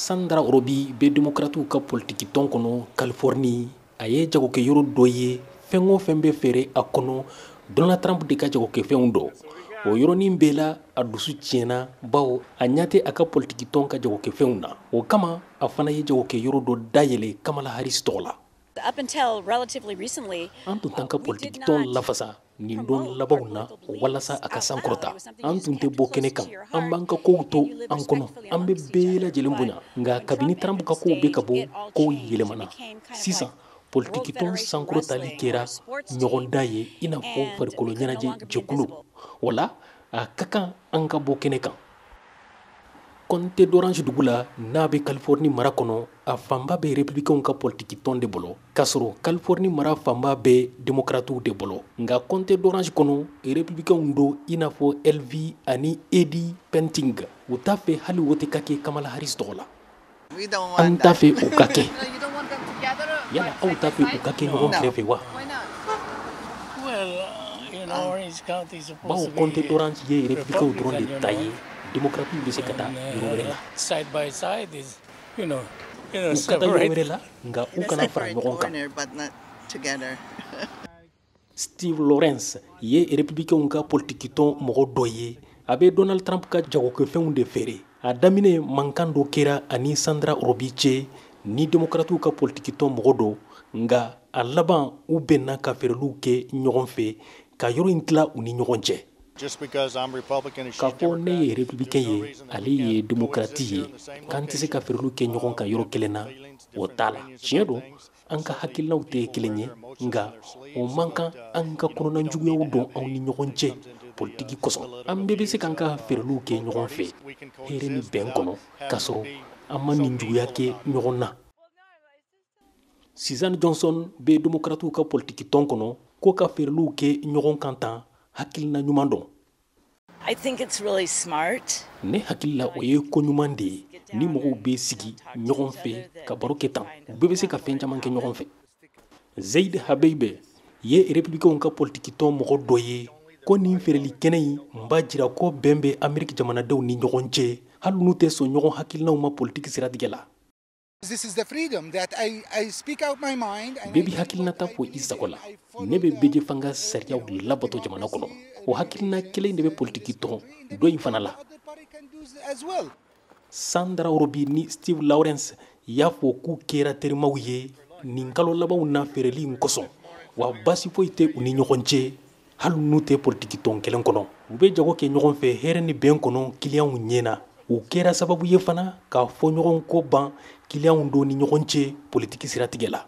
Sandra Orobi bɛ Demokratiw ka politiki tɔn kɔnɔ Californie. A ye jagokɛyɔrɔ dɔ ye, fɛn o fɛn bɛ feere a kɔnɔ, Donald Trump de ka jagokɛfɛnw don. O yɔrɔnin bɛɛ la, a dusu tiɲɛna, bawo a ɲɛ tɛ a ka politiki tɔn ka jagokɛfɛnw na. O kama, a fana ye jagokɛyɔrɔ dɔ dayɛlɛ Kamala Harris tɔgɔ la. An tun t'an ka politiki tɔn lafasa nin don labanw na walasa a ka sankɔrɔta. An tun tɛ bɔ kɛnɛ kan, an b'an ka kow to an kɔnɔ, an bɛ bɛɛ lajɛlen bonya. Nka kabini Trump ka kow bɛ ka bɔ, kow yɛlɛmana. Sisan, politiki tɔn sankɔrɔtali kɛra ɲɔgɔndan ye i n'a fɔ farikolo ɲɛnajɛ jɛkulu. O la, a ka kan an ka bɔ kɛnɛ kan. Comté d'Orange dugu la, n'a bɛ Californie mara kɔnɔ, a fanba bɛ Républicainw ka politiki tɔn de bolo, k'a sɔrɔ Californie mara fanba bɛ Démocratew de bolo. Nka Comté d'Orange kɔnɔ, Républicainw don i n'a fɔ Elvi ani Eddie Penting. U t'a fɛ hali wote ka kɛ Kamala Harris tɔgɔ la. An t'a fɛ u ka kɛ. Yala aw t'a fɛ u ka kɛ ɲɔgɔn kɛrɛfɛ wa? Bawo Comté d'Orange ye Républicainw dɔrɔn de ta ye, Démocratew bɛ se ka taa yɔrɔ wɛrɛ la. U ka taa yɔrɔ wɛrɛ la, nka u kana fara ɲɔgɔn kan. Steve Lawrence ye Républicainw ka politikitɔn mɔgɔ dɔ ye. A bɛ Donald Trump ka jagokɛfɛnw de feere. A daminɛ, mankan dɔ kɛra ani Sandra Orobi cɛ ni Démocratew ka politikitɔn mɔgɔ don, nka a laban, u bɛnna ka feereliw kɛ ɲɔgɔn fɛ, ka yɔrɔ in tila u ni ɲɔgɔn cɛ. K'a fɔ ne ye républicain ye, ale ye démocrate ye, k'an tɛ se ka feereliw kɛ ɲɔgɔn kan yɔrɔ kelen na, o t'a la. Tiɲɛ don, an ka hakilinaw tɛ kelen ye, nka o man kan an ka kɔnɔna juguyaw don anw ni ɲɔgɔn cɛ politiki kosɔn. An bɛɛ bɛ se k'an ka feereliw kɛ ɲɔgɔn fɛ hɛrɛ ni bɛn kɔnɔ, k'a sɔrɔ an ma nin juguya kɛ ɲɔgɔn na. Suzanne Johnson bɛ Démocratew ka politiki tɔn kɔnɔ. Ko ka feereliw kɛ ɲɔgɔn kan tan, hakilina ɲuman don. I think it's really smart. Ne hakili la, o ye ko ɲuman de ye. Ni mɔgɔw bɛ sigi ɲɔgɔn fɛ ka baro kɛ tan, u bɛɛ bɛ se ka fɛn caman kɛ ɲɔgɔn fɛ. Zaid Habeibe ye Républicainw ka politiki tɔn mɔgɔ dɔ ye. Ko nin feereli kɛnɛ in b'a jira ko bɛn bɛ Ameriki jamanadenw ni ɲɔgɔn cɛ, hali n'u tɛ sɔn ɲɔgɔn hakilinaw ma politiki siratigɛ la. Bɛɛ bi hakilinata fɔ i sago la. Ne bɛ bɛɛ fanga sariyaw labato jamana kɔnɔ. O hakilina kelen de bɛ politiki tɔn dɔ in fana la. Sandra Orobi ni Steve Lawrence y'a fɔ k'u kɛra terimaw ye nin kalo labanw na feereli in kosɔn, wa basi foyi tɛ u ni ɲɔgɔn cɛ, hali n'u tɛ politiki tɔn kelen kɔnɔ. U bɛ jago kɛ ɲɔgɔn fɛ hɛrɛ ni bɛn kɔnɔ kiliyanw ɲɛna. U kɛra sababu ye fana k'a fɔ ɲɔgɔn kɔ ban kiliyanw dɔ ni ɲɔgɔn cɛ politiki siratigɛ la.